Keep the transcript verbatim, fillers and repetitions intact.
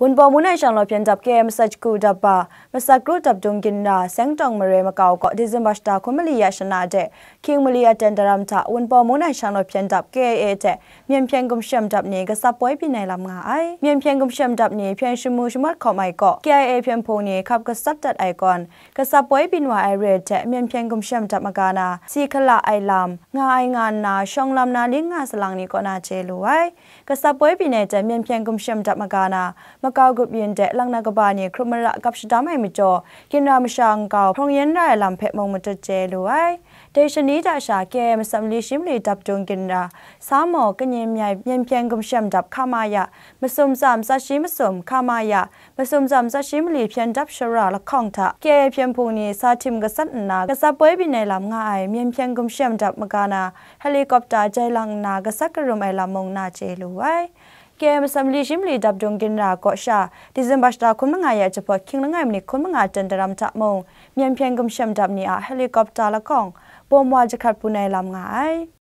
Wunpawng Mungdan Shang Law Hpyen Dap K A masat shagu dap ba, masat kru dap dung ginra, Seng Tawng Mare makau kaw December shata hkun mali ya shana de, hkying mali aten daram hta Wunpawng Mungdan Shang Law Hpyen Dap K I A de, myen hpyen gumshem dap ni gasap poi byin ai lam nga ai. Myen hpyen gumshem dap ni hpyen shamu shamawt hkawm ai kaw, K I A hpyen hpung ni hkap gasat dat ai kawn, gasap poi byin wa ai re hte myen hpyen gumshem dap maga na, si hkala ai lam nga ai nga nna, shawng lam na ling nga salang ni kaw na chye lu ai. Gasap poi byin ai hte myen hpyen gumshem dap maga na, makau grup yin de lang na kaba ni hkrup mara gap shadam ai majaw, ginra masha nkau hprawng yen ra ai lam hpe mung matut chye lu ai. Dai shani da sha, K I A masat mali shi mali dap dung ginra, Samo, Kanye Myai, myen hpyen gumshem dap hka ma ya, masum tsam tsat shi masum hka ma ya, masum tsam tsat shi mali hpyen dap shara lahkawng hta, K I A hpyen hpung ni sa htim gasat nna, gasap poi byin ai lam nga ai myen hpyen gumshem dap maga na, helicopter jai lang nna gasat karum ai lam mung na chye lu ai. K I A masat mali shi mali dap dung ginra kaw sha, December shata hkun manga ya jahpawt hkying langai manit hkun manga ten daram hta mung, myen hpyen gumshem dap ni a helicopter lahkawng, bawm wa jahkrat bun ai lam nga ai.